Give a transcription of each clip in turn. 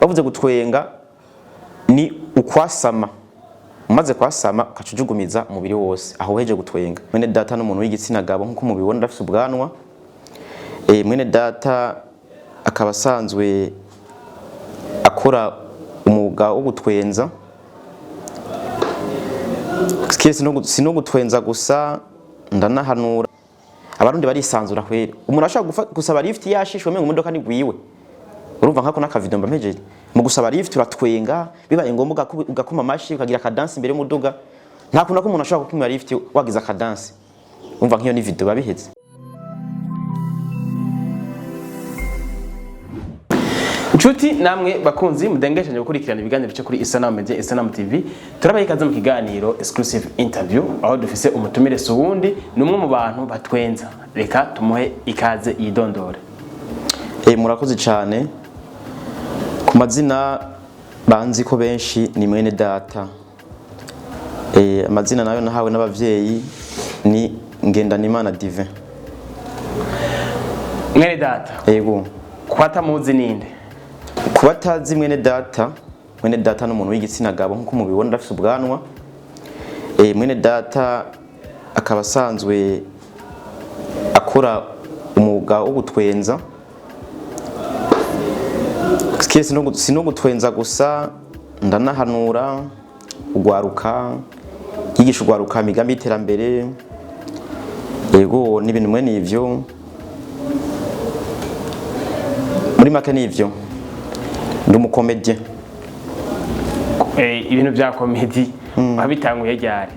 Bavuze gutwenga ni ukwasama, umaze kwasama ukaca ujugumiza umubiri wose aho uheje gutwenga. Mwene data n'umuntu w'igitsina gabo, nk'uko mubibona ndafise ubwanwa. Mwene data akaba asanzwe akora umwuga wo gutwenza. Si no gutwenza gusa, ndanahanura. Abarundi barisanzura kweri, umuntu ashobora gusaba lift yashishwe, umengo imodoka ni gwiwe. Urumva nkako n'akavideo mba mpejeje mu gusaba lift, uratwenga, bibaye ngombwa ugakoma amashi, ukagira akadansi imbere y'umuduga. Nta kuntu ko umuntu ashobora gukuma lift wagize akadansi. Umva nk'iyo ni video babiheze. Inshuti namwe bakunzi mudengeshanye gukurikirana ibiganiro bice kuri Isanamu Media, Isanamu TV, turabaha ikaze mu kiganiro exclusive interview, aho dufise umutumire si uwundi, ni umwe mu bantu batwenza. Reka tumuhe ikaze yidondore. Murakoze cyane. Ku mazina banzi ko benshi ni mwene data. Amazina nayo nahawe n'abavyeyi ni Ngendanimana Divin. Mwene data, Yego. kuba atamuzi ninde? Kuba atazi mwene data, mwene data n'umuntu w'igitsina gabo, nk'uko mubibona ndafise ubwanwa. Mwene data akaba asanzwe akora umwuga wo gutwenza. Si no gutwenza gusa, ndanahanura ugwaruka, yigisha ugwaruka imigambi y'iterambere. Yego, n'ibintu mwene ivyo. Muri make nivyo, ndi umucomédien. Ibintu bya comédie wabitanguye ryari?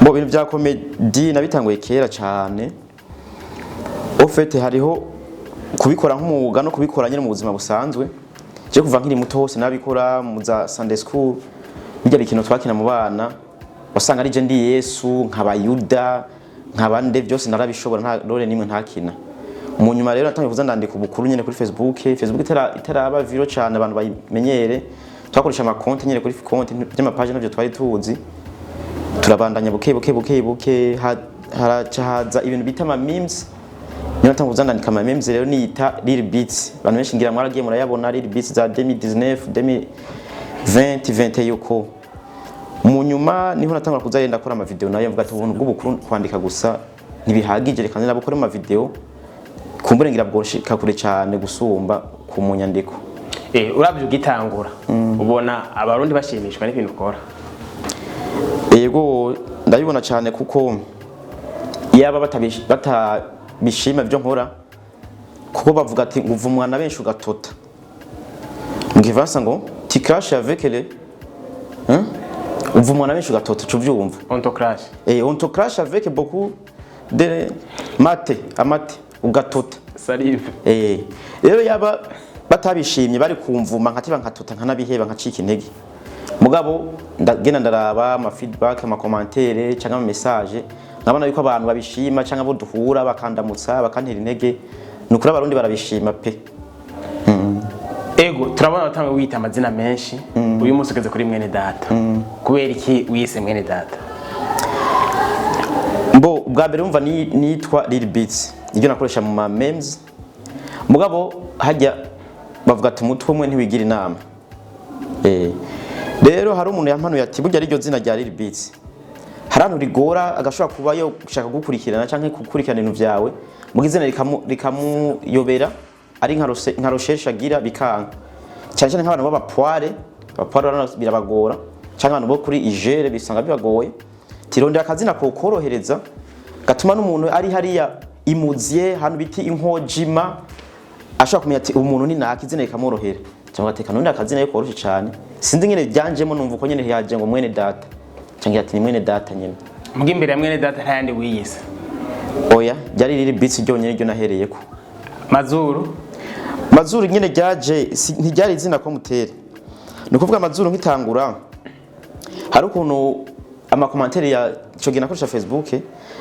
Bo ibintu bya comédie nabitanguye kera cyane. Au fait, hariho kubikora nk'umwuga no kubikora nyine mu buzima busanzwe. Je kuva nkiri muto hose nabikora mu za Sunday school, bijya bikino twakina mu bana, wasanga ari je ndi Yesu, nkaba Yuda, nkaba nde, byose narabishobora, nta role nimwe ntakina. Mu nyuma rero natangiye kuza ndandika ubukuru nyine kuri Facebook. Facebook itaraba viral cyane abantu bayimenyere, twakoresha amakonti nyine kuri konti by'amapaje, navyo twari tuzi. Turabandanya buke buke buke buke, haraca haza ibintu bita ama memes. Niyo natanga kuza ndandika ama memes rero, niyita Lil Beats. Abantu benshi ngira mwaragiye murayabona, Lil Beats za 2019, 2020, 21 yuko. Mu nyuma niho natangura kuza yenda akora ama video nayo, mvuga ati ubuntu bw'ubukuru kwandika gusa ntibihagije, reka nze gukora ama video, kumbure ngira bwoshika kure cyane gusumba ku munyandiko. Uravye ugitangura, ubona abarundi bashimishwa n'ibintu ukora? Yego, ndabibona cyane, kuko yaba batabishima ibyo nkora, kuko bavuga ati ngo uvumwa na benshi ugatota. Mu gifaransa ngo tu craches avec les, hein? Uvumwa na benshi ugatota, uca uvyumva. On te crache. On te crache avec beaucoup de mate amate ugatota. Salive. Rero yaba batabishimye bari kumvuma nkatiba nkatota, nkanabiheba, nkacika intege. Mugabo ndagenda ndaraba ama feedback, ama commentaire cyangwa ama message, nkabona yuko abantu babishima, cyangwa abo duhura bakandamutsa, bakantera intege. Ni ukuri abarundi barabishima pe. Ego, turabona batanga wita amazina menshi, uyu munsi ugeze kuri mwene data. Kubera iki wiyise mwene data? Mbo ubwa mbere umva nitwa Lil Beats, niryo nakoresha mu ma memes. Mugabo hajya bavuga ati umutwe umwe ntiwigira inama. Rero hari umuntu yampanuye ati burya ariryo zina rya Lil Beats, hari ahantu rigora agashobora kuba yo gushaka gukurikirana canke gukurikirana ibintu vyawe, muga izina rikamuyobera, ari nka recherche agira bikanka, cyane cyane nk'abantu b'abapoire. Abapoire urabona birabagora, canke abantu bo kuri igere bisanga bibagoye. Tirondera akazina kokorohereza, gatuma n'umuntu ari hariya imuziye hano biti inkojima ashobora kumenya ati umuntu ni naka, izina rikamworohera. Cyangwa ateka nundi akazina yo koroshe cyane. Sinzi nyene byanjemo, numva uko nyene yaje ngo mwene data, cyangwa ati ni mwene data nyene. Mbwa imbere ya mwene data nta yandi wiyise? Oya, ryari riri Beats ryonyene ryo nahereyeko. Mazuru? Mazuru nyene ryaje ntiryari izina ko mutere. Ni ukuvuga amazuru nkitangura, hari ukuntu amacommentaire ya ico gihe nakoresha Facebook,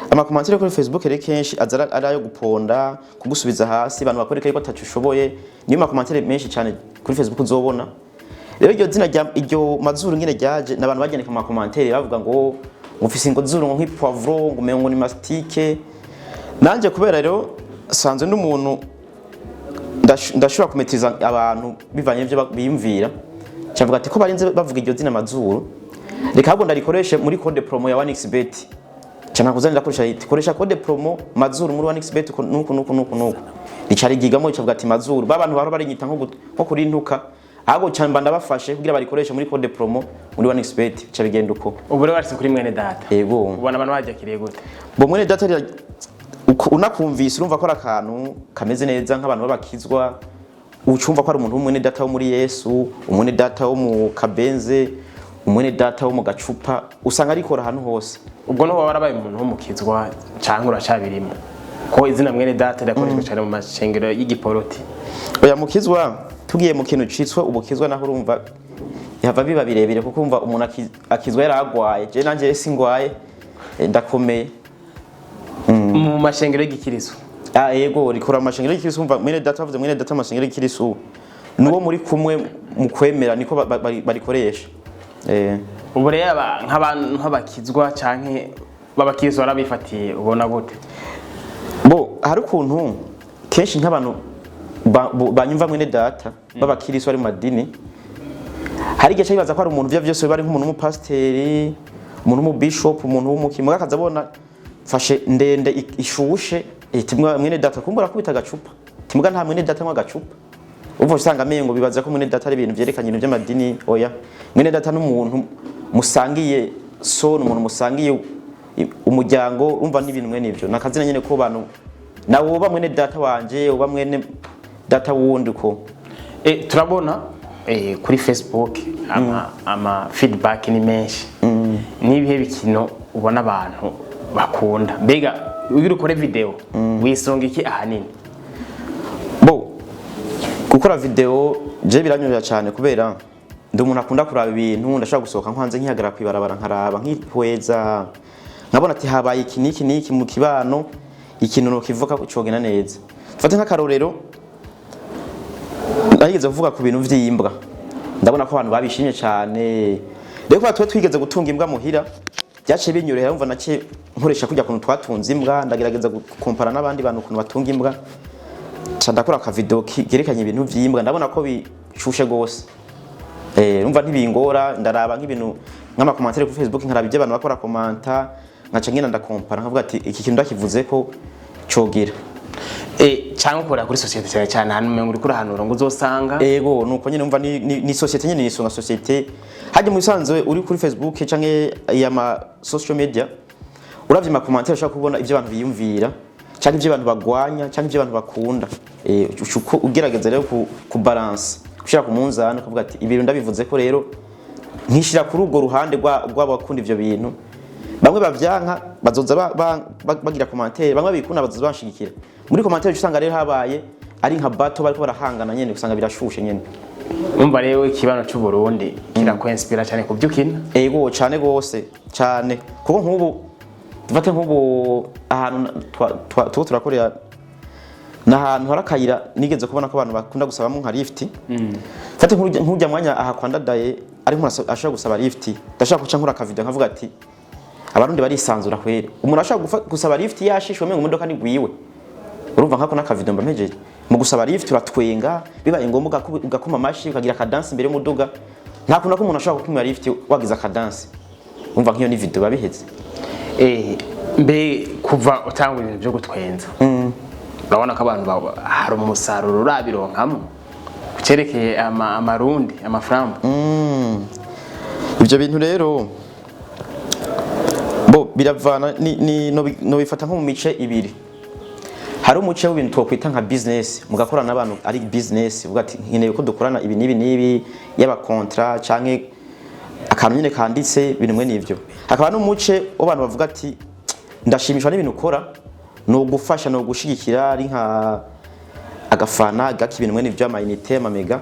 amacommentaire kuri Facebook rero kenshi aza ari ayo guponda, kugusubiza hasi, abantu bakwereka yuko ataco ushoboye. Niyo macommentaire menshi cyane kuri Facebook uzobona. Rero iryo zina rya iryo mazuru nyene ryaje n'abantu bagendeka amacommentaire bavuga ngo ufise ngo zuru ngo nk'ipoivron, ngo umengo ni mastique. Nanje kubera rero sanzwe n'umuntu Ndashobora kumetiriza abantu bivanye n'ivyo biyumvira. Cavuga ati ko barinze bavuga iryo zina Mazuru, reka ahubwo ndarikoreshe muri code promo ya 1xBet. Ca nakuza ndakoresha iti koresha code promo Mazuru muri 1xBet uko nuku nuku nuku nuku, rica rigigamo, ricavuga ati Mazuru. Ba bantu bahora barinyita nko kurintuka, ahubwo ca mba ndabafashe kugira barikoreshe muri code promo muri 1xBet, ca bigenda uko. Ubu rero washitse kuri Mwene Data. Yego. Ubona abantu bajakiriye gute? Bo, Mwene Data unakumvise urumva ko ari akantu kameze neza, nk'abantu b'abakizwa ucumva ko ari umuntu w'umwene data wo muri Yesu, umwene data wo mu Kabenze, umwene data wo mu gacupa, usanga arikora ahantu hose. Ubwo niho waba warabaye umuntu w'umukizwa canke uracabirimo, ko izina Mwene Data rirakoreshwa cyane mu mashengero y'igiporoti? Oya, mukizwa, tugiye mu kintu citswe ubukizwa naho urumva yava biba birebire, kuko umva umuntu akizwa yaragwaye. Je nanje singwaye, ndakomeye. Mu mashengero y'igikiriso. Ah, yego, rikora mu mashengero y'ikirisu. Umva, Mwene Data, bavuze Mwene Data mu mashengero y'ikirisu, nuwo muri kumwe mu kwemera, niko barikoresha. Ubu rero nk'abantu nk'abakizwa canke b'abakiriso barabifatiye, ubona gute? Bo, hari ukuntu kenshi nk'abantu banyumva Mwene Data b'abakirisu bari mu madini, hari igihe bibaza ko ari umuntu vyo vyose bari nk'umuntu w'umupasiteri, umuntu w'umubishop, umuntu w'umukimu, akaza abona mfashe ndende ishushe, timwa Mwene Data, kumbura akubita agacupa, timuga nta Mwene Data mwa agacupa. Umva, usanga amengo bibaza ko Mwene Data ari ibintu vyerekanye ibintu by'amadini. Oya, Mwene Data n'umuntu musangiye so, n'umuntu musangiye umuryango, umva, n'ibintu mwene ivyo nakazina nyene ko bantu nawe uba mwene data wanje, uba mwene data wundi uko. Turabona kuri Facebook ama feedback ni menshi. N'ibihe bikino ubona abantu bakunda? Mbega iyo ukore video wisunga iki ahanini? Bo, gukora video je biranyorohera cyane, kubera ndi umuntu akunda kuraba ibintu. Ndashobora gusohoka nkwanze nkihagarara kwibarabara, nkaraba, nkihweza, nkabona ati habaye iki n'iki n'iki mu kibano, ikintu nokivuga cogenda neza. Mfate nk'akarorero, narigeze kuvuga ku bintu vy'imbwa, ndabona ko abantu babishimye cyane. Rero kubera twe twigeze gutunga imbwa muhira, byaciye binyorohera. Umva, naciye nkoresha kujya kuntu twatunze imbwa, ndagerageza gukompara n'abandi bantu ukuntu batunga imbwa, ca ndakora akavideo kerekanye ibintu vy'imbwa, ndabona ko bishushe gose. Urumva ntibingora, ndaraba nk'ibintu nk'ama commentaires kuri Facebook, nkaraba ibyo abantu bakora commenta, nkaca ngenda ndakompara, nkavuga ati iki kintu ndakivuze ko cogira. Cyangwa ukora kuri société cyane cyane, ahantu umengo uriko urahanura ngo uzosanga. Ego, nuko nyine, umva, ni société nyine, nisunga société. Hajya mu bisanzwe uri kuri Facebook canke ya ma social media, uravye ama commentaires ushobora kubona ivyo abantu biyumvira, canke ivyo abantu bagwanya, canke ivyo abantu bakunda. Ugerageza rero ku balance, gushira ku munzani, ukavuga ati ibintu ndabivuze ko rero nkishira kuri urwo ruhande rw'abakunda ivyo bintu, bamwe bavyanka bazoza bagira commentaire, bamwe babikunda bazoza banshigikira muri commentaire. Usanga rero habaye ari nka bato bariko barahangana nyene, usanga birashushe nyene. Umva rero, ikibano cy'u Burundi kirakwinspira cyane ku byo ukina? Ego, cane gose cane, kuko nk'ubu dufate nk'ubu ahantu tuba turakorera ni ahantu hari akayira, nigeze kubona ko abantu bakunda gusabamo nka lift. Fate nk'urya mwanya aha kwa Ndadaye ari nk'umuntu ashobora gusaba lift, ndashaka guca nkora akavideo nkavuga ati Abarundi barisanzura kweri, umuntu ashobora gusaba lift yashishwe umengo imodoka ni gwiwe. Urumva, nkako n'akavideo mba mpejeje mu gusaba lift, uratwenga, bibaye ngombwa ugakoma amashi, ukagira akadansi imbere y'umuduga. Nta kuntu ko umuntu ashobora gukumira lift wagize akadansi. Umva, nk'iyo ni video babiheze. Mbe kuva utanga ibintu byo gutwenza, urabona ko abantu hari umusaruro urabironkamo kucerekeye amarundi, amafaranga? Ibyo bintu rero bo biravana ni no bifata nko mu mice ibiri. Hari umuce w'ibintu twokwita nka business, mugakorana n'abantu ari business, uvuga ati nkeneye ko dukorana ibi n'ibi n'ibi, yaba contrat canke akantu nyine kanditse, ibintu mwe n'ivyo. Hakaba n'umuce w'abantu bavuga ati ndashimishwa n'ibintu ukora, ni ugufasha, ni ugushigikira, ari nka agafana gaka, ibintu mwe n'ivyo, ama unités, ama méga.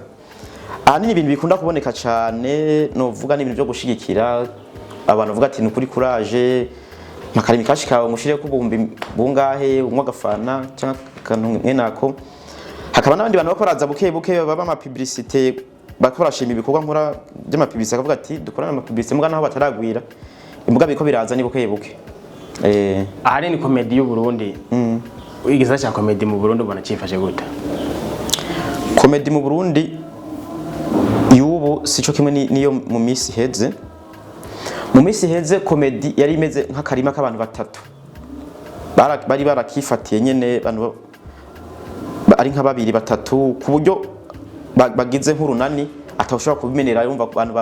Ahanini ibintu bikunda kuboneka cyane novuga ni ibintu byo gushigikira abantu, bavuga ati ni ukuri courage, makarimi kashi kawe mushire ku buhumbi bungahe, unywa agafana cyangwa akantu mwe nako. Hakaba n'abandi bantu bakora buke buke baba ama publicité, bakora bashima ibikorwa nkora by'ama publicité, akavuga ati dukorana ama publicité, muga naho bataragwira imbuga biriko biraza ni buke buke. Ahanini comédie y'u Burundi, igisata cya comédie mu Burundi ubona cifashe gute? Comédie mu Burundi y'ubu sico kimwe niyo mu minsi iheze. Mu minsi iheze comédie yari imeze nk'akarima k'abantu batatu. Bari barakifatiye nyene, abantu ari nka babiri, batatu, ku buryo bagize nk'urunani atawushobora kubimenera. Yumva abantu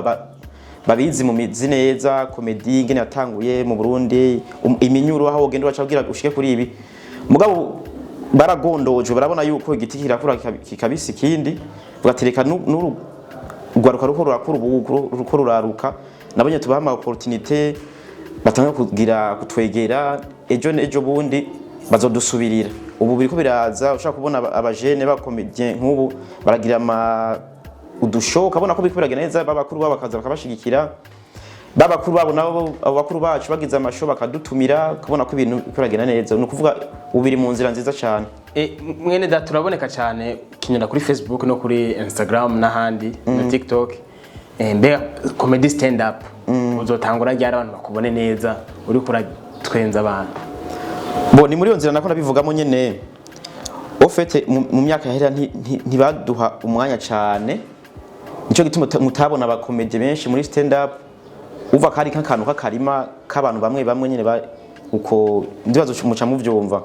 babizi mu mizi neza comédie ingene yatanguye mu Burundi, iminyuro aho ugenda uraca kugira ushike kuri ibi. Mugabo baragondojwe, barabona yuko igiti kirakura kikabisa ikindi, batereka n'uru rwaruka ruko rurakura ubu, ruko ruraruka, nabonye tubaha ama opportunité, batanga kugira kutwegera. Ejo n'ejo bundi bazodusubirira. Ubu biriko biraza, ushaka kubona abajene ba comédien nk'ubu baragira ama udushow, ukabona ko biriko biragenda neza. Babakuru babo bakaza bakabashigikira, babakuru babo nabo, abo bakuru bacu bagize amashow bakadutumira, ukabona ko ibintu biriko biragenda neza. Ni ukuvuga ubu biri mu nzira nziza cyane. Mwene data, turaboneka cyane kinyura kuri Facebook no kuri Instagram n'ahandi na TikTok. Mbega comedy stand up uzotangura ryari, abantu bakubone neza uriko uratwenza abantu? Bo ni muri iyo nzira nako nabivugamo nyene. Au fait, mu myaka yahera ntibaduha umwanya cyane, nico gituma mutabona abacomédien benshi muri stand up. Uva kari nk'akantu k'akarima k'abantu bamwe bamwe nyene, uko ndibazo muca muvyumva.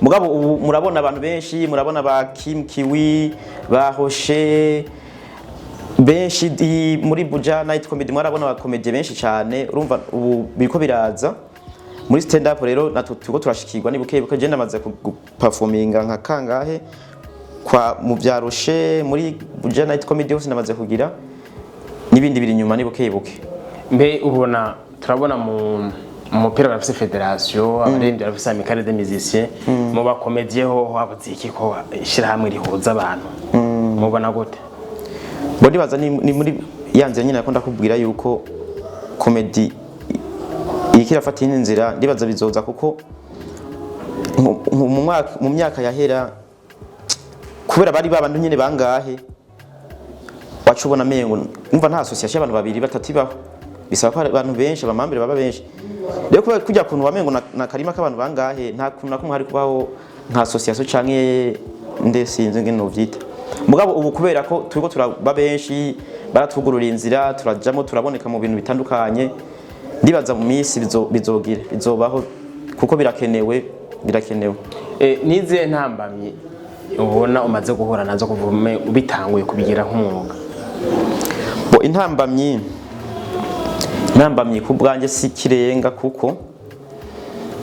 Mugabo ubu murabona abantu benshi, murabona ba Kim Kiwi, ba Rocher benshi muri Buja Night Comedy, mwarabona abacomédien benshi cyane. Urumva ubu biriko biraza muri stand up. Rero natwe turiko turashikirwa ni buke buke. Je ndamaze guperforminga nka kangahe kwa mu bya Rocher, muri Buja Night Comedy hose ndamaze kugira, n'ibindi biri inyuma, ni buke buke. Mbe ubona, turabona mu mupira barafise fédération, abaririmbyi barafise amicale des musiciens, mu bacomédien hoho habuze iki ko ishirahamwe rihuza abantu? Mubona gute? Bo ndibaza ni muri ya nzira nyine nakunda kubwira yuko comédie iriko irafata iyindi nzira. Ndibaza bizoza, kuko mu myaka yahera, kubera bari babandi nyine bangahe, waca ubona amengo umva nta association y'abantu babiri batatu ibaho, bisaba ko abantu benshi, abamembres baba benshi. Rero kubera kujya kuntu wamengo na karima k'abantu bangahe, nta kuntu na kumwe hari kubaho nka association canke nde, sinzi ngene novyita. Mugabo ubu kubera ko turiko turaba benshi, baratwugurura inzira, turajamo, turaboneka mu bintu bitandukanye. Ndibaza mu minsi bizogira bizobaho, kuko birakenewe, birakenewe. Nizihe ntambamyi ubona umaze guhura nazo kuva ubitanguye kubigira nk'umwuga? Bo intambamyi ku bwanjye si kirenga, kuko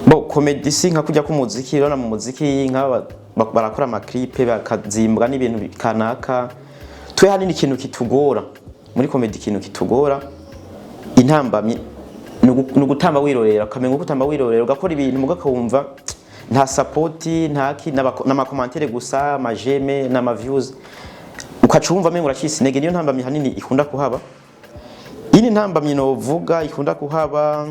bo comédie si nka kujya k'umuziki. Urabona mu muziki nk'aba barakora amaclip bakazimbwa n'ibintu kanaka. Twe hanini ikintu kitugora muri comédie, ikintu kitugora, intambamyi ni ugutamba wirorera, ukamenya uko utamba wirorera, ugakora ibintu muga ukawumva nta support, nta ki, n'amacommentaires gusa, amaj'aime n'ama views, ukaca wumva amengo uracitse intege. Niyo ntambamyi hanini ikunda kuhaba. Iyi ntambamyi novuga ikunda kuhaba,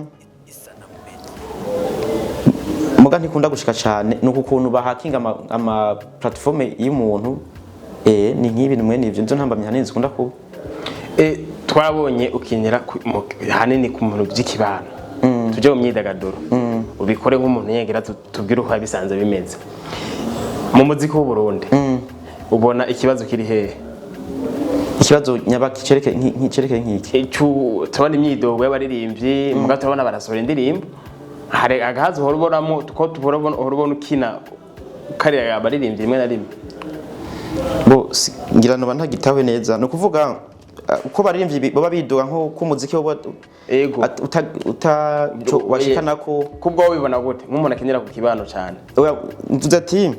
muga ntikunda gushika cane, ni uku kuntu bahakinga ama plateforme y'umuntu. Ni nk'ibintu mwene ivyo, nizo ntambamyi hanini zikunda kuba. Twabonye ukinira hanini ku bintu by'ikibano. Tujye mu myidagaduro, ubikore nk'umuntu yegera tubwire uko bisanzwe bimeze mu muziki w'u Burundi. Ubona ikibazo kiri hehe? Ikibazo nyabaki cereke nk'icereke nk'iki? Turabona imyidogo y'abaririmbyi, muga turabona barasohora indirimbo. Hari agahazi uhora ubonamo ko uhora ubona ukina karira abaririmbyi rimwe na rimwe? Bo ngira noba ntagitawe neza. Ni ukuvuga uko baririmbyi baba bidoga nko ko umuziki woba uta washikanako. Kubwo wabibona gute nk'umuntu akinira ku kibano cyane? Oya, mvuze ati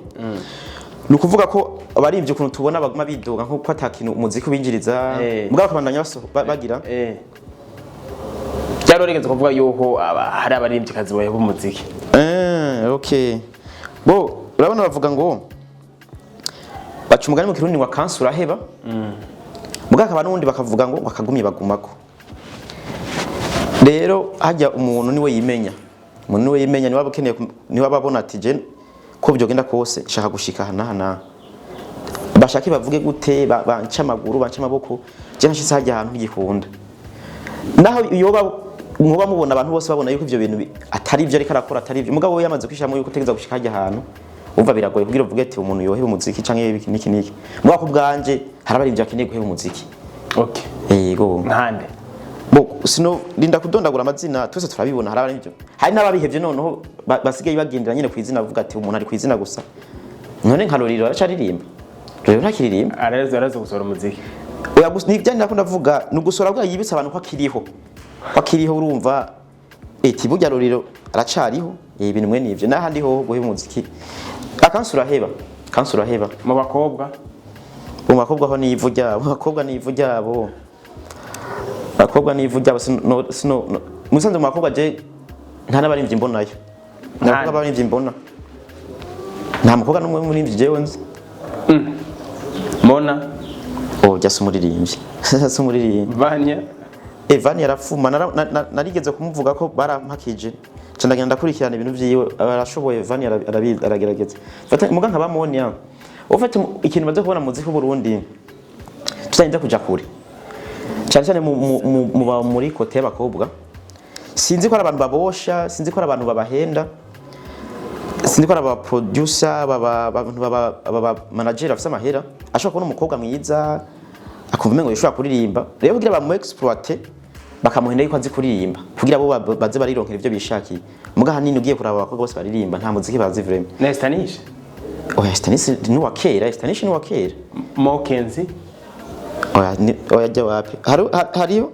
ni ukuvuga ko abaririmbyi ukuntu tubona baguma bidoga nko ko ata kintu umuziki ubinjiriza, mugabo bakabandanya bagira. Byarorigeze kuvuga yuko hari abaririmbyikazi baheba umuziki. Okay. Bo urabona bavuga ngo baca umugani mu Kirundi ngo akansi uraheba. Mugabo akaba n'ubundi bakavuga ngo bakagumye bagumako. Rero hajya umuntu niwe yimenya. Umuntu niwe yimenya, niwe aba ukeneye, niwe aba abona ati je ko byogenda kose nshaka gushika aha n'aha n'aha. Bashake bavuge gute, banca amaguru, banca amaboko, je nashitse hajya ahantu ntigikunda. Naho yoba muba mubona abantu bose babona yuko ivyo bintu atari ivyo ariko arakora, atari ivyo, mugabo we yamaze kwishiramo yuko utegeza gushika hajya ahantu. Umva, biragoye kugira uvuge ati umuntu yoheba umuziki canke iki niki niki. Mu ku bwanje hari abaririmbyi bakeneye guheba umuziki. Yego. Nkande? Bo sino linda kudondagura amazina, twese turabibona. Hari abaririmbyi, hari n'ababihevye noneho basigaye bagendera nyine kwizina, bavuga ati umuntu ari kwizina gusa. None nka Roriro aracaririmba? Roriro ntakiririmba. Araza gusohora umuziki. Oya, gusa ni ibyo ndakunda ndavuga, ni ugusora bwa yibitse abantu ko akiriho, ko akiriho. Urumva eti burya Roriro aracariho. Ibintu mwe nivyo n'ahandi ho guheba umuziki akansi uraheba, akansi uraheba. Mu bakobwa? Mu bakobwa ho ni ivu ryabo, bakobwa ni ivu ryabo, bakobwa ni ivu ryabo. Sino musanze mu bakobwa je nta n'abarimvyi mbonayo. Nta bakobwa barimvyi mbona, nta mukobwa n'umwe muririmvyi jewe nzi. Mona? Oh, jya si umuririmbyi, si umuririmbyi. Vanya? Evan yarafuma. Narigeze kumuvuga ko barampakije, nca ndagenda ndakurikirana ibintu vyiwe, arashoboye. Evan aragerageza. Fata muga nka bamonia ufite ikintu maze kubona mu muziki w'u Burundi, tutarinze kuja kure cyane cyane muri côté y'abakobwa, sinzi ko ari abantu babosha, sinzi ko ari abantu babahenda, sinzi ko ari aba producer, abantu baba manager bafise amahera. Ashobora kubona umukobwa mwiza akumva umengo yashobora kuririmba, rero kugira bamu exploite bakamuhenda yuko azi kuririmba, kugira bo baze barironkera ivyo bishakiye. Muga hanini ugiye kuraba abakobwa bose baririmba nta muziki bazi vraiment. Na Stanish? Oya, Stanis ni uwa kera, Stanis ni uwa kera. Mokenzi? Oya, oya, jya wapi. Hariyo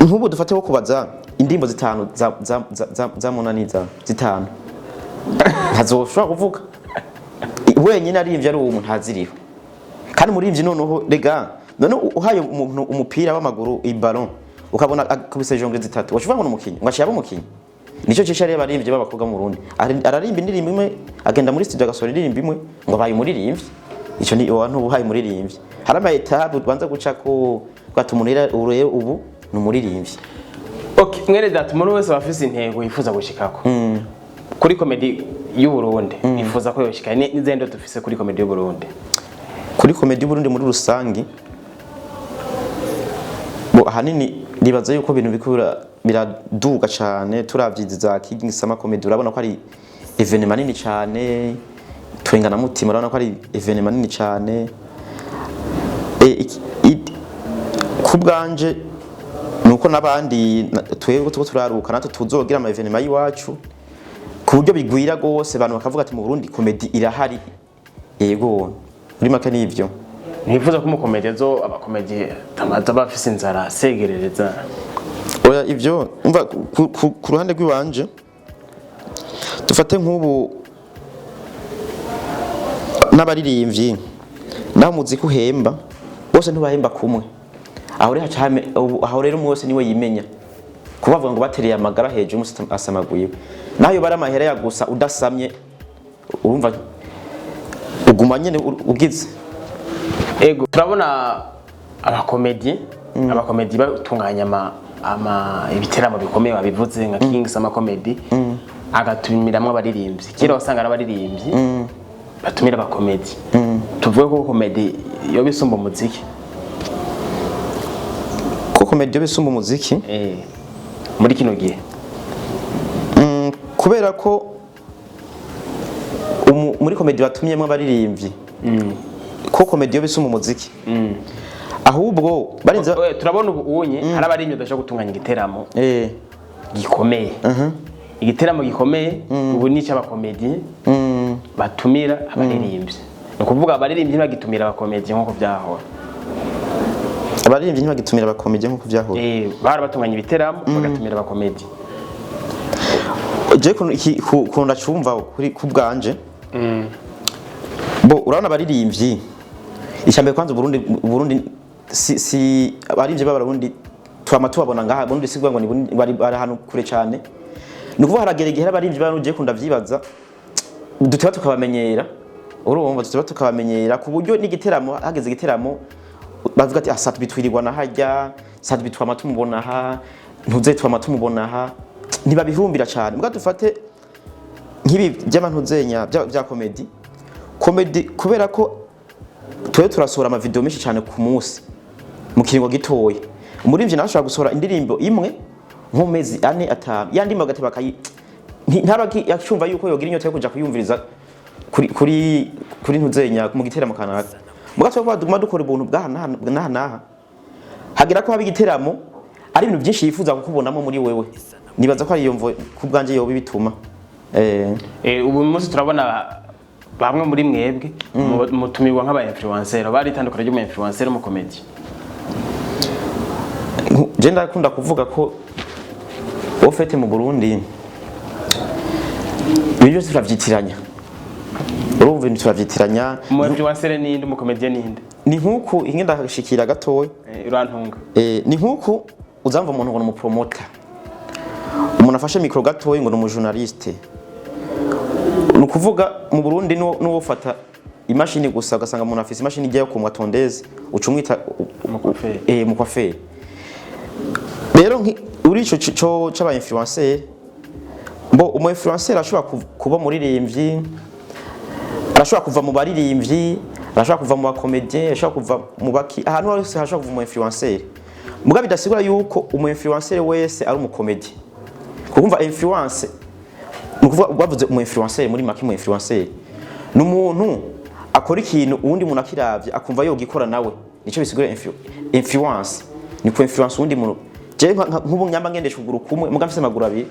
nk'ubu dufate wo kubaza indirimbo zitanu za Munaniza, zitanu ntazoshobora kuvuga wenyine aririmbye ari uwo ntaziriho. Kandi umuririmbyi noneho rega none uhaye umuntu umupira w'amaguru, iballon, ukabona akubise jongle zitatu, washuvuga ngo ni umukinyi, ngo aciye aba umukinyi. Nicyo cisha rero abaririmbyi b'abakobwa mu Burundi. Ararimba indirimbo imwe, agenda muri studio agasohora indirimbo imwe, ngo abaye umuririmbyi. Ico ni uwa ntubuhaye umuririmbyi. Hari ama étapes ubanza guca ko ugata umuntu rero ubu ni umuririmbyi. Okay, mwene data, umuntu wese aba afise intego yifuza gushikako. Kuri comédie y'u Burundi yifuza ko yoshika ni ndoto dufise kuri comédie y'u Burundi? Kuri comédie y'Uburundi muri rusangi, bo ahanini nibaza yuko ibintu biriko biraduga cane. Turavye izi za King Summer Comedy, urabona ko ari événement nini cane. Twengana mutima, urabona ko ari événement nini cane. Ku bwanje nuko n'abandi twebwe tuko turaruka natwe tuzogira ama événements y'iwacu ku buryo bigwira gose, abantu bakavuga ati mu Burundi comédie irahari. Yego, muri make nivyo. Ntifuza ko umucomédien azo abacomédiens tamaza bafise inzara segerereza? Oya, ivyo umva, ku ruhande rw'iwanje, dufate nk'ubu n'abaririmbyi, naho umuziki uhemba bose ntubahemba kumwe. Aho rero haca aho rero umwe wese niwe yimenya kubavuga ngo batereye amagara hejuru umusi asamaguye, naho iyo bari amahera ya gusa udasamye, urumva uguma nyene ugize. Ego, turabona abacomédiens batunganya ama ibiteramo bikomeye, babivuze nka King Summer Comedy, agatumiramwo abaririmbyi. Kera wasanga ari abaririmbyi batumira abacomédiens. Tuvuge ko comédie yo bisumba umuziki? Ko comédie yo bisumba umuziki? Muri kino gihe. Kubera ko muri comédie batumyemo abaririmbyi, ko comédie yo bisumba umuziki, ahubwo barinze Oya, turabona ubu unye hari abaririmbyi badashobora gutunganya igiteramo gikomeye. Igiteramo gikomeye ubu ni icy'abacomédiens batumira abaririmbyi. Ni ukuvuga abaririmbyi ntibagitumira abacomédiens nk'uko byahora. Abaririmbyi ntibagitumira abacomédiens nk'uko byahora. Bahora batunganya ibiteramo bagatumira abacomédiens. Je kuntu ndacumva kuri ku bwanje, bo urabona abaririmbyi, icyambere kwanza Burundi si abaririmbyi b'Abarundi twama tubabona ngaha Burundi, si kuvuga ngo ni Burundi, bari ahantu kure cyane. Ni ukuvuga haragera igihe abaririmbyi b'Abarundi, je kunda vyibaza, duteba tukabamenyera. Urumva, duteba tukabamenyera ku buryo n'igiteramo, hageze igiteramo, bavuga ati ah, Sat-B twirirwa na harya, Sat-B twama tumubona aha, ntuze twama tumubona aha, ntibabihumbira cyane. Mbwa dufate nk'ibi by'abantu zenya bya comédie, kubera ko twe turasohora amavideo menshi cyane ku munsi mu kiringo gitoya, umuririmbyi nawe ashobora gusohora indirimbo imwe nko mu mezi 4, 5, ya ndirimbo agateba akayi. Ntaba acyumva yuko yogira inyota yo kuja kuyumviriza kuri ntuzenya mu giteramo kanaka. Mugatwe ko duguma dukora ubuntu bwaha n'aha n'aha n'aha, hagira ko haba igiteramo ari ibintu byinshi yifuza kukubonamo muri wewe. Nibaza ko ari iyo mvo ku bwanje yoba bituma. Ubu munsi turabona bamwe muri mwebwe mutumirwa nk'aba influencer. Bari itandukanye ry'umu influencer mu comedy? Je ndakunda kuvuga ko au fait mu Burundi ibintu byose turavyitiranya. Urumva, ibintu turavyitiranya. Umu influencer ninde? Umu comedian ninde? Ni nkuku inge ndashikira gatoya. Urantunga. Ni nkuku uzamva umuntu ngo ni umupromoter, umuntu afashe micro gatoya ngo ni umujournaliste. Ni ukuvuga mu Burundi n'uwo fata imashini gusa, ugasanga umuntu afise imashini ijyayo kumwa tondeuse, uca umwita Umucoiffeur. Umucoiffeur. Rero uri ico c'aba influencer, bo umu influencer ashobora kuba umuririmbyi, arashobora kuva mu baririmbyi, arashobora kuva mu bacomédien, arashobora kuva mu baki, ahantu hose hashobora kuva umu influencer. Muga bidasigura yuko umu influencer wese ari umucomédien, kuko umva, influence ni ukuvuga, bavuze umu influencer, muri make umu influencer ni umuntu akora ikintu uwundi muntu akiravye akumva yogikora nawe. Nico bisigura influence, ni ku influence uwundi muntu. Jewe nk'ubu nyamba ngendesha ukuguru kumwe muga mfise amaguru abiri,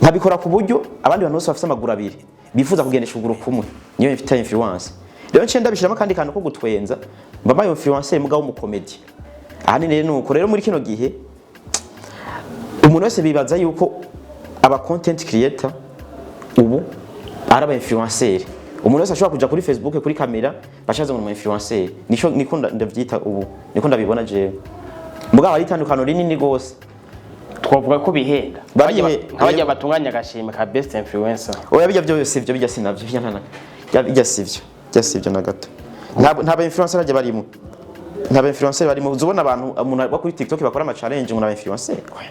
nkabikora ku buryo abandi bantu bose bafise amaguru abiri bifuza kugendesha ukuguru kumwe, niyo mfite influence. Rero nciye ndabishiramo akandi kantu ko gutwenza, mba mbaye influencer mugabo w'umucomédien ahanini. Rero nuko rero muri kino gihe umuntu wese bibaza yuko aba content creator ubu ari aba influencer. Umuntu wese ashobora kuja kuri Facebook kuri kamera bashaze ngo ni umu influencer. Nico niko ndavyita ubu, niko ndabibona jewe. Mugabo hari itandukano rinini gose. Twavuga ko bihenda? Nk'abajya batunganya agashimwe ka best influencer. Oya, bijya byose ibyo bijya sinavyo, bijya ntana bijya sivyo, bijya sivyo na gato. Nta ba influencer bajya barimo, nta ba influencer barimo. Uzubona abantu, umuntu aba kuri TikTok bakora ama challenge ngo na influencer. Oya.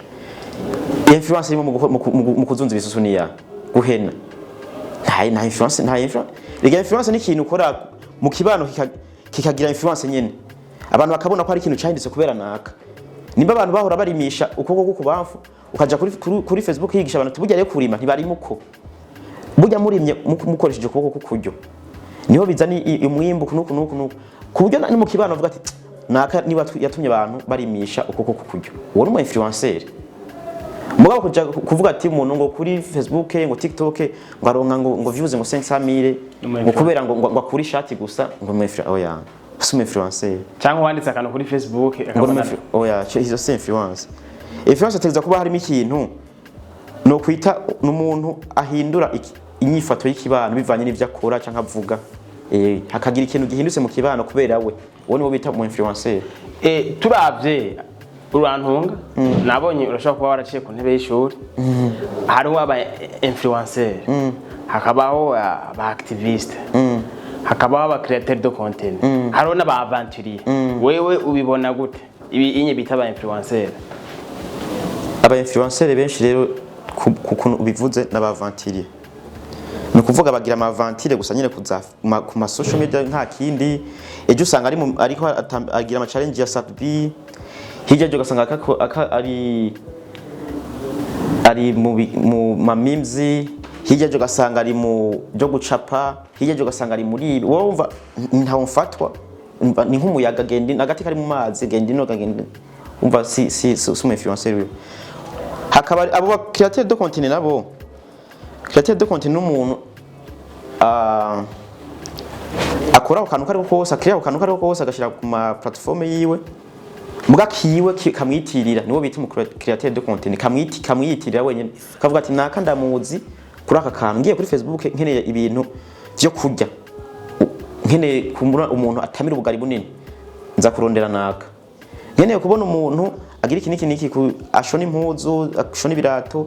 Influence irimo mu kuzunza ibisusu niya guhena. Nta influence, nta influence. Rega influence ni ikintu ukora mu kibano kikagira influence nyene, abantu bakabona ko ari ikintu cyahindutse kubera naka. Nimba abantu bahora barimisha ukuboko k'ukubamfu, ukaja kuri Facebook yigisha abantu burya rero kurima ntibarima uko, burya murimye mukoresheje ukuboko k'ukuryo niho bizana umwimbu nuku nuku nuku, ku buryo no mu kibano bavuga ati naka niba yatumye abantu barimisha ukuboko k'ukuryo, uwo ni umu influencer. Mugabo kuja kuvuga ati umuntu ngo kuri Facebook, ngo TikTok, ngo aronka ngo views ngo 500,000 Umu ngo kubera ngo akure ishati gusa, ngo umu influencer, oya, si umu influencer. Cyangwa wanditse akantu kuri Facebook Ngo akabona. Oya, izo si influence. Influence ategereza kuba harimo ikintu no kwita n'umuntu ahindura inyifato y'ikibano bivanye n'ivyo akora canke avuga, hakagira ikintu gihindutse mu kibano kubera we, uwo niwo bita umu influencer. Turavye, urantunga, nabonye urashobora kuba waraciye ku ntebe y'ishuri. Hariho aba influencer, hakabaho aba activiste, hakabaho aba créateur de contenu, hariho n'aba aventurier. Wewe ubibona gute ibi inye bita aba influencer? Aba influencer benshi rero ku kuntu ubivuze n'abaventurier. Ni ukuvuga bagira amaventure gusa nyine kuza ku ma social media, nta kindi. Ejo usanga ari ariko agira ama challenge ya Sat-B, hirya ejo ugasanga ari mu ma memes, hirya ejo ugasanga ari mu byo gucapa, hirya ejo ugasanga ari muri ibi. Wowe wumva ntawe mfatwa. Umva, ni nk'umuyaga, genda agati kari mu mazi, genda ino, genda. Umva, si umu influencer wiwe. Hakaba abo ba créateur de contenu nabo. Créateur de contenu n'umuntu akora ako kantu kariko kose, akrea ako kantu kariko kose, agashira ku ma plateforme yiwe muga kiwe kamwitirira. Niwo bita umu créateur de contenu, kamwiyitirira wenyene, kavuga ati naka ndamuzi kuri aka kantu, ngiye kuri Facebook nkeneye ibintu vyo kurya, nkeneye kubona umuntu atamira ubugari bunini, nza kurondera naka. Nkeneye kubona umuntu agira iki niki niki, ashona impuzu, ashona ibirato,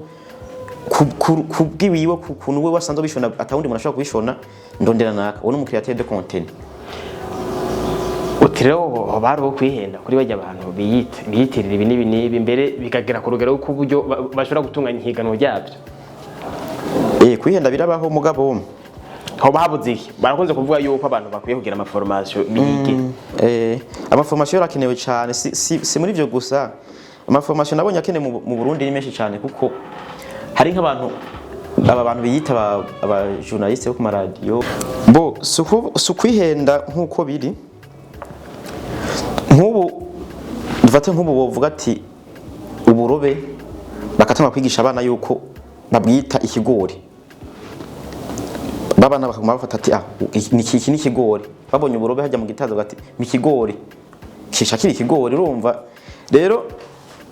kubwiwiwe, ku kuntu we wasanzwe bishona atawundi muntu ashobora kubishona, ndondera naka. Uwo ni umu créateur de contenu. Uti rero hoba hari uwo kwihenda kuri bajya abantu biyitirira ibi n'ibi n'ibi, mbere bikagera ku rugero rw'uburyo bashobora gutunganya ihiganwa ryabyo? Kwihenda birabaho, mugabo Hoba habuze iki? Barakunze kuvuga yuko abantu bakwiye kugira amaformation bige. Amaformation yarakenewe cyane. Si muri ivyo gusa, amaformation nabonye akenewe mu Burundi ni menshi cyane, kuko hari nk'abantu Aba bantu biyita aba journaliste bo ku maradiyo bo si ukwihenda nk'uko biri. Nk'ubu dufate, nk'ubu bovuga ati uburobe, bakatanga kwigisha abana yuko babwita ikigori, babana bakaguma bafata ati: "Ah, iki ni ikigori." Babonye uburobe hajya mu gitaza bati: "Ni ikigori," kisha kiri ikigori. Urumva rero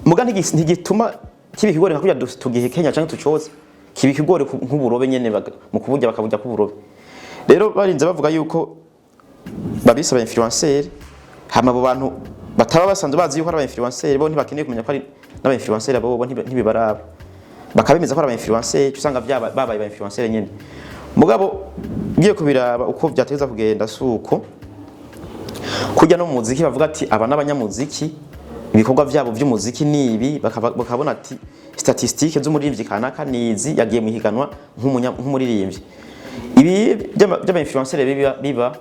muga ntigituma kiba ikigori nka kurya tugihekenya canke tucoza, kiba ikigori nk'uburobe nyene mu kuburya bakaburya k'uburobe. Rero barinze bavuga yuko babise aba influencer, hama abo bantu bataba basanzwe bazi yuko ari aba influencer, bo ntibakeneye kumenya ko ari n'aba influencer, abo bo ntibibaraba, bakabemeza ko ari aba influencer, usanga babaye aba influencer nyene. Mugabo ngiye kubiraba uko vyategeza kugenda, suko kujya no mu muziki bavuga ati aba n'abanyamuziki, ibikorwa vyabo vy'umuziki ni ibi, bakabona ati statistique z'umuririmbyi kanaka nizi, yagiye mu higanwa nk'umuririmbyi. Ibi by'aba influencer biba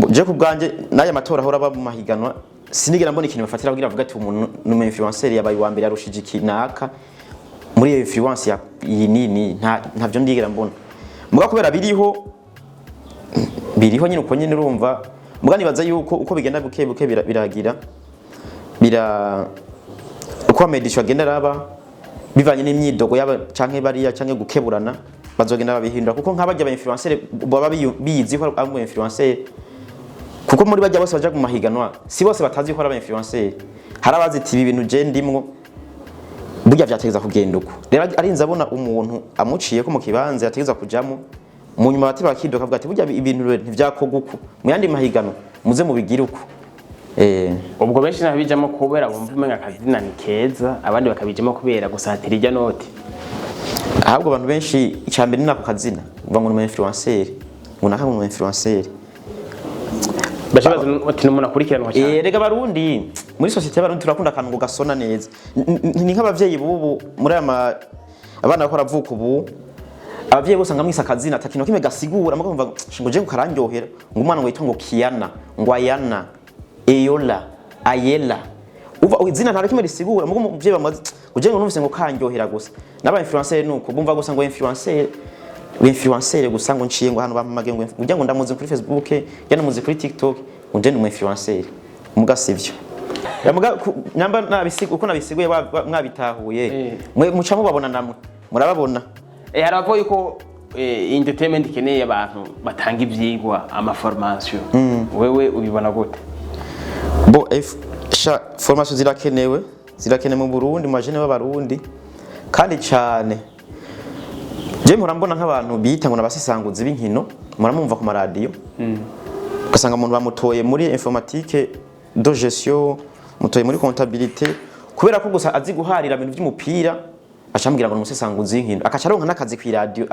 je ku bwanjye, n'aya matora ahora aba mu mahiganwa, sinigera mbona ikintu bafatira kugira bavuga ati umuntu ni umu influencer, yabaye uwa mbere, yarushije iki naka muri iyo influence ya iyi nini. Nta ntavyo ndigera mbona. Muga kubera biriho, biriho nyine uko nyine. Urumva, muga nibaza yuko uko bigenda buke buke biragira bira uko amedisho agenda araba, bivanye n'imyidogo yaba canke bariya canke gukeburana, bazogenda babihindura, kuko nk'abajya aba influencer baba biyizi ko ari umu influencer, kuko muri bajya bose baja mu mahiganwa si bose batazi ko ari aba influencer. Hari abazi ati ibi bintu je ndimwo burya vyategeza kugenda uko. Rero arinze abona umuntu amuciye ko mu kibanza yategeza kujamo, mu nyuma bati bakidoka bavuga ati burya ibintu rero ntivyakorwa uko, mu yandi mahiganwa muze mubigire uko. Ubwo benshi ntabijamo kubera bumva umenga akazina ni keza, abandi bakabijamo kubera gusatira ijya noti. Ahubwo abantu benshi icambere ni ako kazina, uvuga ngo ni umu influencer, ngo naka ngo ni umu influencer. Baca baza ati ni umuntu akurikiranwa cyane. Rega abarundi, muri société y'abarundi turakunda akantu ngo gasona neza. Ni nk'abavyeyi bubu muri aya abana bariko baravuka ubu, abavyeyi bose nga mwise akazina ata kintu kimwe gasigura, muga kumva ngo je ngo karandyohera, ngo umwana ngo yitwa ngo Kiana, ngo Ayana, Eyola, Ayela, uva izina nta na kimwe risigura, muga umuvyeyi bamaze ngo je ngo numvise ngo kandyohera gusa. N'aba influencer nuko bumva gusa ngo influencer, influencer gusa, ngo nciye ngo hano bampamagaye, ngo ujya ngo ndamuzi kuri Facebook, njya ndamuzi kuri TikTok, ngo nje ndi umu influencer. Muga sivyo. Ya muga nyamba nabisiga uko nabisiguye, mwabitahuye. Mwe muca mubabona, namwe murababona. Hari abavuga yuko entertainment ikeneye abantu batanga ivyigwa, ama formation. Wewe ubibona gute? Bo f sha formation zirakenewe, zirakenewe mu Burundi, mu bajene b'abarundi kandi cyane. Je mpora mbona nk'abantu biyita ngo n'abasesanguzi b'inkino, muramumva ku maradiyo, ugasanga umuntu bamutoye muri informatique de gestion, mutoye muri comptabilité, kubera ko gusa azi guharira ibintu by'umupira, acambwira ngo ni umusesanguzi w'inkino, akaca aronka n'akazi ku iradiyo,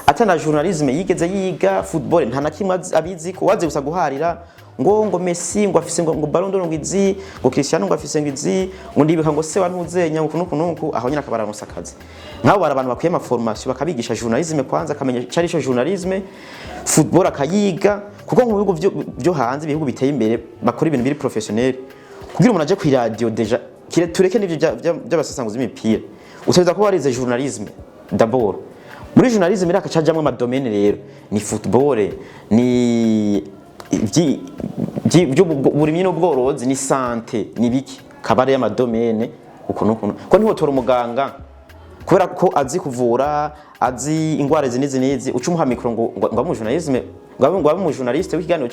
ata na journalisme yigeze yiga, football nta na kimwe abizi ko wazi gusa guharira ngo Messi ngo afise ngo Ballon d'Or, ngo izi, ngo Cristiano ngo afise ngo izi, ngo ndibika ngo se wa ntuzenya ngo kunuku nuku, aho nyine akaba araronsa akazi. Nk'abo bari abantu bakwiye ama formation, bakabigisha journalisme kwanza, akamenya icyo ari cyo journalisme, football akayiga, kuko mu bihugu byo hanze, ibihugu biteye imbere bakora ibintu biri professionnel, kugira umuntu aje ku radio déjà, tureke n'ivyo by'abasesanguzi b'imipira, utegereza kuba warize journalisme d'abord. Muri journalisme rero hakacajamwo ama domaine, rero ni football, ni uburimyi n'ubworozi, ni santé, ni biki, kabare y'ama domaine ukuntu ukuntu, ko ntiwotora umuganga kubera ko azi kuvura, azi ingwara izi n'izi n'izi, uca umuha micro ngo abe umujournalisme, ngo abe umujournaliste w'ikiganiro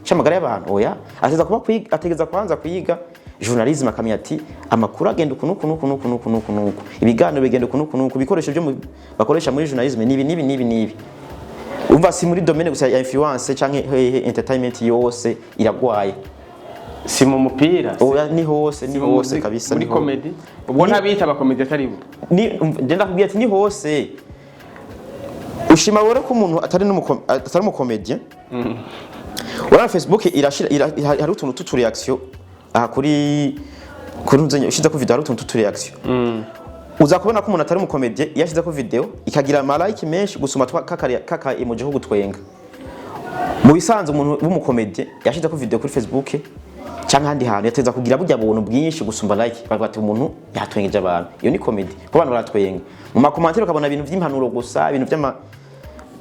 c'amagara y'abantu. Oya, ategeza kuba kwiga, ategeza kwanza kwiga journalisme, akamenya ati amakuru agenda uku nuku nuku nuku nuku nuku nuku, ibiganiro bigenda uku nuku nuku, ibikoresho byo bakoresha muri journalisme nibi nibi nibi nibi. Umva, si muri domaine gusa ya influence canke hehe, entertainment yose iragwaye. Si mu mupira Oya, ni hose, ni si mu hose muziki, kabisa. muri Ni hose. comedy, ubwo ntabita abakomedi atari bo. Ni nje ndakubwiye ati ni hose. Ushima rero ko umuntu atari umukomedien. Urabona Facebook irashira hari utuntu tutu reaction aha kuri nzenye, ushize ko video hari utuntu tutu reaction, uza kubona ko umuntu atari umukomedien iyo ashize ko video ikagira ama like menshi gusuma twa kaka emoji ko gutwenga. Mu bisanzwe umuntu w'umukomedien yashize ko video kuri Facebook Canke ahandi hantu yateza kugira burya buntu bwinshi gusumba like, bavuga ati umuntu yatwengeje abantu. Iyo ni comedy, kuko abantu baratwenga mu ma commentaires, ukabona ibintu vy'impanuro gusa, ibintu vy'ama,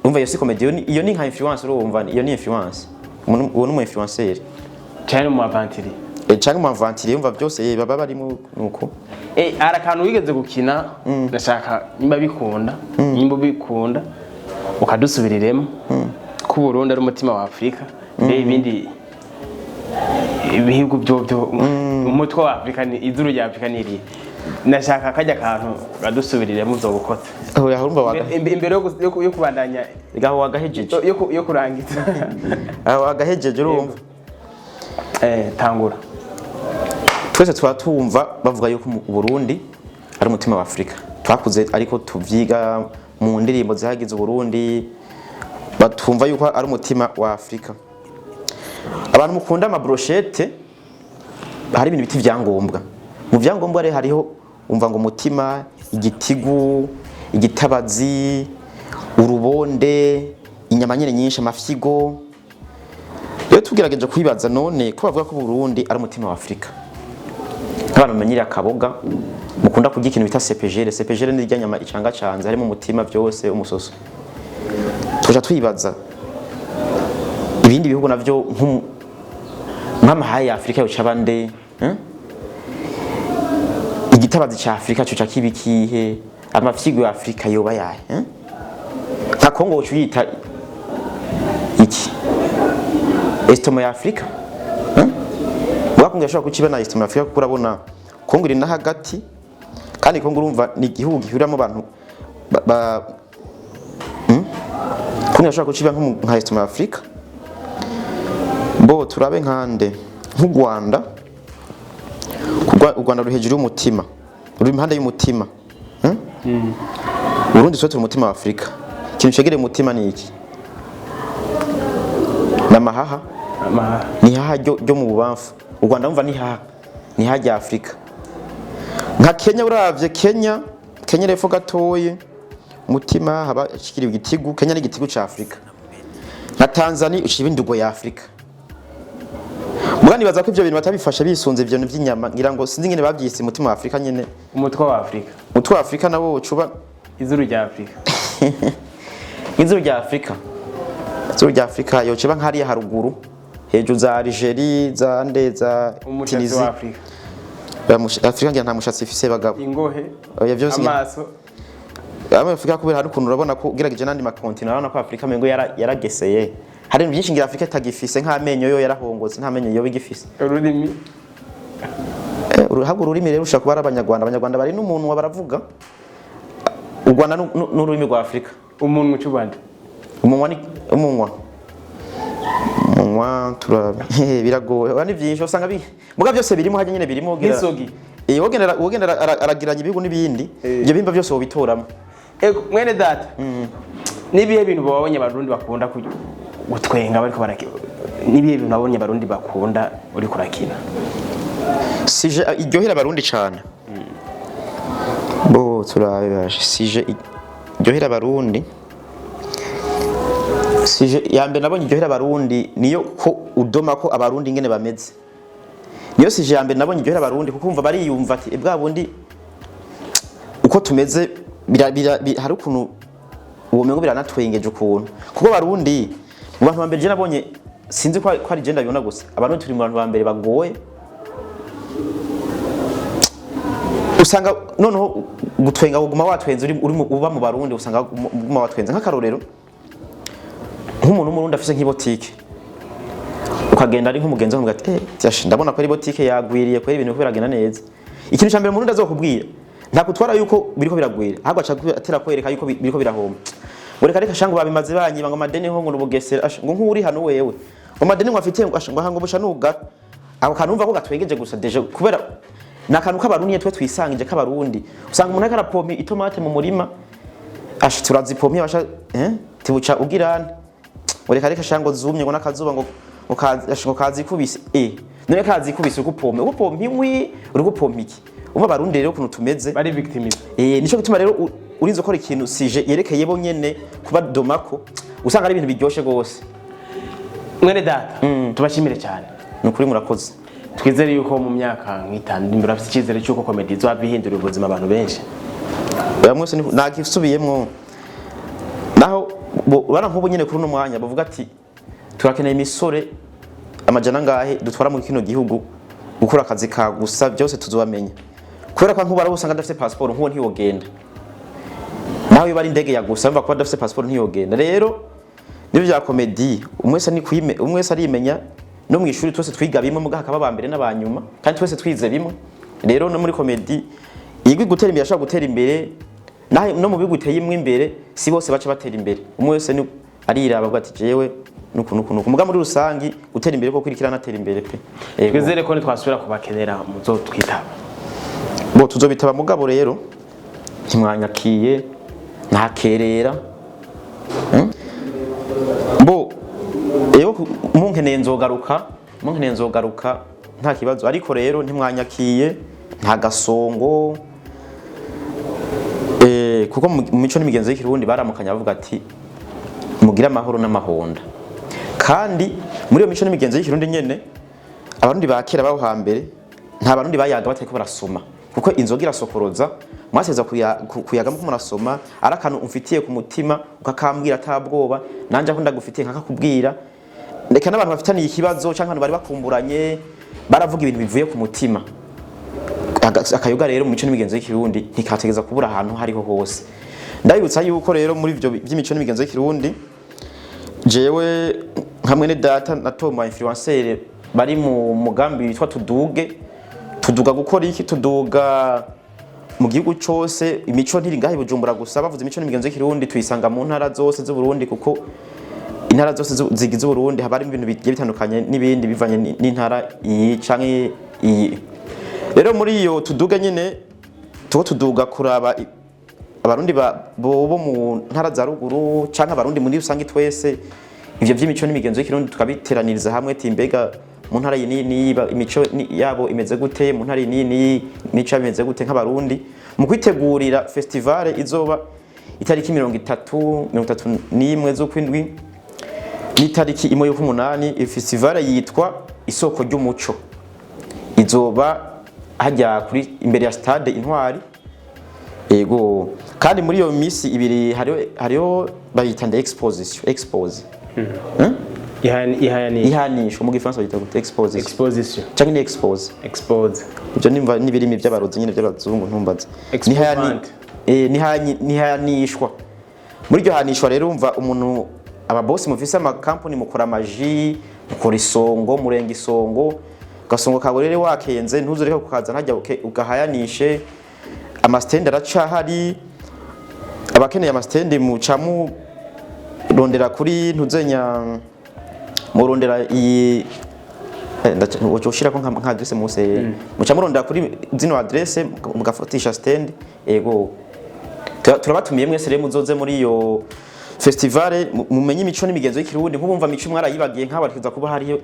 umva, iyo si comedy, iyo ni nka influence. Urumva, iyo ni influence. Umuntu uwo ni umu influencer. Cyane mu aventurier. Canke mu aventurier, umva, byose baba barimo nuko. Hari akantu wigeze gukina, ndashaka nimba bikunda, nimba ubikunda, ukadusubiriremo ko Burundi ari umutima wa Afurika. Rero ibindi ibihugu byo umutwe wa Afurika ni izuru rya Afurika ni irihe? Ndashaka kajya kantu kadusubiriremo uzobukotse. Aho yahurumva waga. Imbere yo kubandanya. Gaho wagahejeje. Yo kurangiza. Aho wagahejeje, urumva. Tangura. Twese tuba tumva bavuga yuko mu Burundi ari umutima wa Afurika. Twakuze ariko tuvyiga mu ndirimbo zihagize Uburundi, batumva yuko ari umutima wa Afurika. Abantu mukunda ama brochette, hari ibintu biti vyangombwa. Mu vyangombwa rero hariho, umva, ngo umutima, igitigu, igitabazi, urubonde, inyama nyine nyinshi, amafyigo. Rero tugerageje kwibaza, none ko bavuga ko Burundi ari umutima wa Afurika, nk'abantu bamenyereye akaboga, mukunda kurya ikintu bita CPGL. CPGL ni irya nyama icangacanze, harimo umutima byose, umusoso. Tuja twibaza ibindi bihugu navyo, nk'amahaye ya Afurika yoca bande, eh? Igitabazi ca Afurika coca kiba ikihe? Amafyigo ya Afurika yoba yahe, eh? Nka Kongo woca uyita iki? Estomac ya Afurika, eh? Kongo yashobora kukiba na estomac ya Afurika, kuko urabona Kongo iri na hagati. Kandi Kongo, urumva, ni igihugu gihuriramo abantu ba? Kongo yashobora kukiba nka estomac ya Afurika. Bo turabe nkande, nk'u Rwanda. U Rwanda ruri hejuru y'umutima, ruri impande y'umutima, Burundi twe turi umutima wa Afurika. Ikintu cegereye umutima ni iki? Ni amahaha. Amahaha. Ni haha ryo mu bubamfu. U Rwanda, wumva, ni haha, ni haha rya Afurika. Nka Kenya, uravye Kenya repfo gatoyi, umutima haba shikiriwe igitigu. Kenya ni igitigu ca Afurika. Nka Tanzania uciba indugo ya Afurika. Muga nibaza ko ivyo bintu batabifashe bisunze ivyo bintu vy'inyama, ngira ngo sinzi ingene bavyise umutima wa Afurika nyene. Umutwe wa Afurika. Umutwe wa Afurika nawo ucuba Izuru rya Afurika. Izuru rya Afurika, izuru rya Afurika yociba nk'hariya haruguru hejuru, za Algeria, za nde, za Umushatsi Tunisie. wa Afurika. Afurika ngira nta mushatsi ifise, bagabo. Ingohe. Oya, vyose Amaso. Amwe Afurika, kubera hari ukuntu urabona ko ugerageje n'andi ma continents, urabona ko Afurika mengo yarageseye. Hari ibintu byinshi ngira Afurika itagifise, nk'amenyo yo yarahongotse, nta menyo yoba igifise. Ururimi. Habwo ururimi rero ushobora kuba ari Abanyarwanda. Abanyarwanda bari n'umuntu baravuga. U Rwanda n'ururimi rwa Afurika. Umuntu mu cy'u Rwanda. Umunwa ni umunwa turabe, biragoye. Oya, ni byinshi usanga bi muga byose birimo hajya nyine, birimo Nk'isogi. Wogenda aragiranya ibihugu n'ibindi. Ibyo bihimba byose wobitoramo. Ego, mwene data, nibihe bintu babonye Abarundi bakunda gutwenga bariko barakina? Nibihe bintu babonye Abarundi bakunda uri kurakina? Sujet iryohera Abarundi cane, bo turabe bashe sujet iryohera Abarundi. Sujet ya mbere nabonye iryohera Abarundi niyo ko udoma ko Abarundi ingene bameze. Niyo sujet ya mbere nabonye iryohera Abarundi, kuko umva bariyumva ati bwa bundi uko tumeze hari ukuntu uwo mengo biranatwengeje ukuntu, kuko Abarundi mu bantu ba mbere je nabonye, sinzi ko ari je ndabibona gusa, Abarundi turi mu bantu ba mbere bagoye. Usanga noneho gutwenga uguma watwenze uri uba mu Barundi, usanga uguma watwenze. Nk'akarorero, nk'umuntu w'Umurundi afise nk'ibotike, ukagenda ari nk'umugenzi wawe, ati "Tyashe, ndabona ko ari botike yagwiriye kwera, ibintu biriko biragenda neza." Ikintu ca mbere Umurundi azokubwira, ntakutwara yuko biriko biragwira, ahubwo aca atera kwereka yuko biriko birahomba, ngo reka reka shango, babimaze banyiba, ngo amadeni ho, ngo nubugesera, asha, ngo nk'uri hano wewe, ngo amadeni ngo afite, ngo asha, ngo aha ngo busha nugara. Ako kantu umva ko gatwengeje gusa déjà, kubera ni akantu k'Abarundi twe twisangije k'Abarundi. Usanga umuntu ariko arapompa itomate mu murima, asha, turazipomye basha, tibuca ugirane, ngo reka reka shango zumye, ngo n'akazuba ngo kazi, asha, ngo kazikubise. None kazikubise, uri gupompa, uri gupompa inkwi, uri gupompa iki? Umva Abarundi rero ukuntu tumeze. Bari victimize. Nico gituma rero urinze ukora ikintu sujet yerekeye bo nyene kubadomako, usanga ari ibintu biryoshe gose. Mwene data, tubashimire cyane. Ni ukuri, murakoze. Twizere yuko mu myaka nk'itanu imbere afite icyizere cy'uko comedy izohava ihindura ubuzima abantu benshi. Oya, mwese ntagisubiyemwo. Naho bana nk'ubu nyene kuri uno mwanya bavuga ati turakeneye imisore amajana angahe dutwara muri kino gihugu gukora akazi ka gusa, byose tuzobamenya, kubera ko nk'ubu usanga adafite passport, nk'uwo ntiyogenda. Naho iyo ari indege ya gusa, bumva kuba adafite passport ntiyogenda. Rero nibyo bya comedy, umwe wese ni kwime, umwe wese arimenya. No mu ishuri twese twiga bimwe, mugaha akaba aba mbere n'abanyuma, kandi twese twize bimwe. Rero no muri comedy yigwi gutera imbere, ashobora gutera imbere. Naho no mu bihugu biteye imwe imbere, si bose baca batera imbere. Umwe wese ni ariraba, avuga ati jewe nuku nuku nuku. Muga muri rusangi gutera imbere ko kwirikira natera imbere pe. Yego. Twizere ko nitwasubira kubakenera muzotwitaba. Bo tuzobitaba, mugabo rero ntimwanyakiye, ntakerera. Bo rero munkeneye nzogaruka, munkeneye nzogaruka, nta kibazo. Ariko rero ntimwanyakiye, nta gasongo, kuko mu mico n'imigenzo y'ikirundi baramukanya bavuga ati mugire amahoro n'amahonda. Kandi muri iyo mico n'imigenzo y'ikirundi nyene, abarundi ba kera baho hambere, nta barundi bayaga batariko barasoma, kuko inzoga irasokoroza. Mwaseza kuyagamo ko murasoma, ari akantu umfitiye ku mutima ukakambwira atabwoba, nanje aho ndagufitiye nkakakubwira. Reka n'abantu bafitaniye ikibazo canke abantu bari bakumburanye, baravuga ibintu bivuye ku mutima. Akayoga rero mu mico n'imigenzo y'ikirundi ntikategeza kubura ahantu hariho hose. Ndabibutsa yuko rero muri ivyo by'imico n'imigenzo y'ikirundi, jewe nka mwene data natoma influencer bari mu mugambi witwa Tuduge. Tuduga gukora iki? Tuduga mu gihugu cose. Imico ntiri ngaho i Bujumbura gusa. Bavuze imico n'imigenzo y'ikirundi, tuyisanga mu ntara zose z'Uburundi, kuko intara zose zigize Uburundi haba harimo ibintu bigiye bitandukanye n'ibindi bivanye n'intara iyi canke iyi. Rero muri iyo Tuduge nyine tuko tuduga kuraba abarundi bo mu ntara za ruguru canke abarundi muri rusange twese, ivyo vy'imico n'imigenzo y'ikirundi tukabiteraniriza hamwe, ati mbega mu ntara iyi n'iyi n'iyi imico yabo imeze gute, mu ntara iyi n'iyi n'iyi imico yabo imeze gute, nk'abarundi mu kwitegurira festival izoba itariki 30, 31 z'ukwindwi n'itariki 1 y'ukumunani. Iyo festival yitwa Isoko ry'Umuco, izoba hajya kuri imbere ya stade Intwari. Ego, kandi muri iyo misi ibiri hariho bayita nde, exposition, expose. Ihayanisha. Ihanisho mu gifaransa bayita gute? Exposition. Exposition. Cyangwa ni expose? Expose. Ibyo nimva n'ibirimi by'abarozi nyine by'abazungu, ntumbaze. Exposant. Nihanishwa. Muri iryo hanishwa rero, umva umuntu, ababosi mufise amakampani, mukora amaji, mukora isongo, murenga isongo, gasongo kawe rero wakenze, ntuzureke kukaza ntajya ugahayanishe. Amasitendi aracahari. Abakeneye amasitendi muca murondera kuri ntuzenya, murondera iyi ushirako nka adresse muse, muca murondera kuri zino adresse mugafatisha stand. Ego, turabatumiye mwese rero, muzoze muri iyo festival, mumenye imico n'imigenzo y'ikirundi. Nk'ubumva imico mwarayibagiye, nk'abarikeza kuba hariyo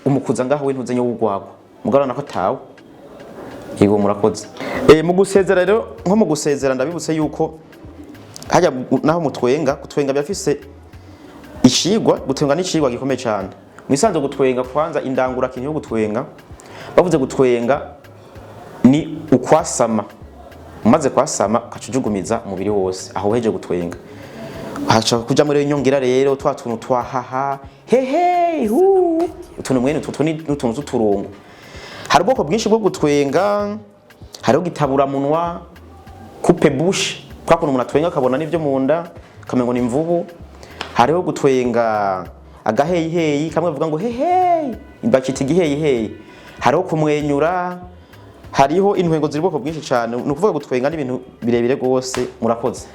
umukuza ngaho w'intuzenya w'ugwagwa, mugarana ko tawe. Yego, murakoze. Mu gusezera rero, nko mu gusezera, ndabibutse yuko hajya naho mutwenga, gutwenga birafise icigwa. Gutwenga ni icigwa gikomeye cyane mu isanzwe. Gutwenga kwanza, indangura kintu yo gutwenga, bavuze gutwenga ni ukwasama. Umaze kwasama ukacujugumiza umubiri wose, aho uheje gutwenga haca kuja muri nyongera rero twa tuntu twa haha, hehe, hu, utuntu mwene utwo ni n'utuntu tw'uturungo. Hari ubwoko bwinshi bwo gutwenga. Hariho gitaburamunwa, coupe bouche, kwa kuntu umuntu atwenga akabona n'ibyo mu nda, akamengo ni imvubu. Hariho gutwenga agaheyiheyi kamwe bavuga ngo hehe, bakita igiheyiheyi. Hariho kumwenyura, hariho intwengo ziri ubwoko bwinshi cyane. Ni ukuvuga gutwenga n'ibintu birebire rwose. Murakoze.